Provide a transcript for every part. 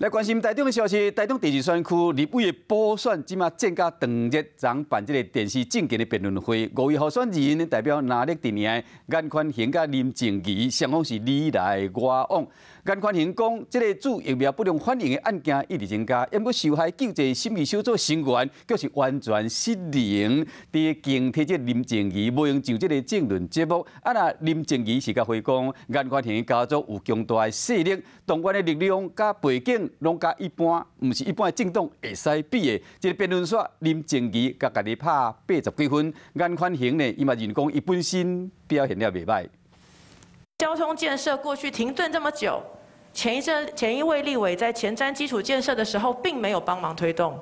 來關心台中的消息，台中第二選區立委的補選，這馬戰甲當日昨辦這个電視政見的辯論會，五位候選人代表藍綠陣營顏寬恆佮林靜儀，雙方是你來我往。顏寬恆講，這个注疫苗不良反應的案件一直增加，毋過受害救濟審議小組成員卻是完全失靈，佇競提這林靜儀無閒上這个政論節目。啊，若林靜儀是共回講，顏寬恆家族有強大的勢力，動員的力量佮背景攏佮一般，毋是一般的政黨會使比的。這个辯論煞林靜儀共家己拍80幾分，顏寬恆呢，伊嘛認為講伊本身表現了袂䆀。交通建設過去停頓這麼久，前一位立委在前瞻基礎建設的時候，並沒有幫忙推動。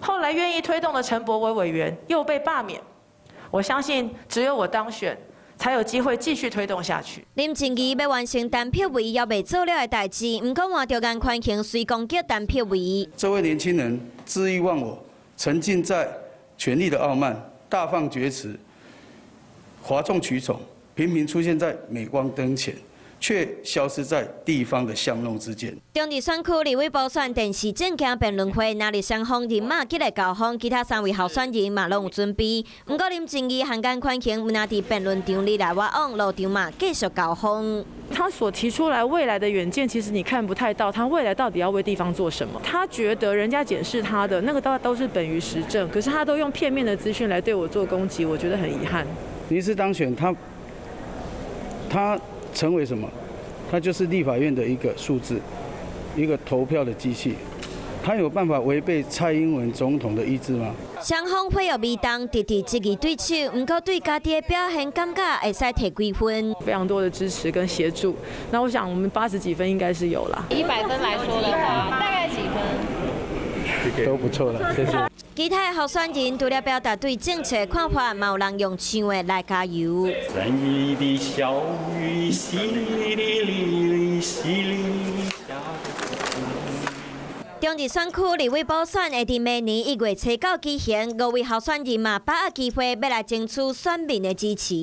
後來願意推動的陳柏惟委員又被罷免。我相信只有我當選，才有機會繼續推動下去。林靜儀欲完成陳柏惟猶未做了的代誌，毋過換著顏寬恆隨攻擊陳柏惟。這位年輕人恣意忘我，沉浸在權力的傲慢，大放厥詞，譁眾取寵，頻頻出現在鎂光燈前，卻消失在地方的巷弄之間。中二選區立委補選電視政見辯論會，藍綠雙方人馬激烈交鋒，其他三位候選人嘛攏有準備。毋過林靜儀和顏寬恆毋但佇辯論場你來我往，路場嘛繼續交鋒。他所提出來未來的遠見，其實你看不太到，他未來到底要為地方做什麼？他覺得人家檢視他的那個都是本於實證，可是他都用片面的資訊來對我做攻擊，我覺得很遺憾。一次當選，他成為什麼？他就是立法院的一個數字，一個投票的機器。他有辦法違背蔡英文總統的意志嗎？雙方火藥味重，直直質疑對手，毋過對家己的表現感覺會使提幾分？非常多的支持跟協助。那我想我們80幾分應該是有啦。100分來說的話，大概幾分？都不錯了，謝謝。其他候選人除了表達對政策看法，嘛有人用唱的來加油。善意的小雨淅瀝瀝淅瀝下。中二選區立委補選會佇明年1月初9舉行，五位候選人嘛把握機會欲來爭取選民的支持。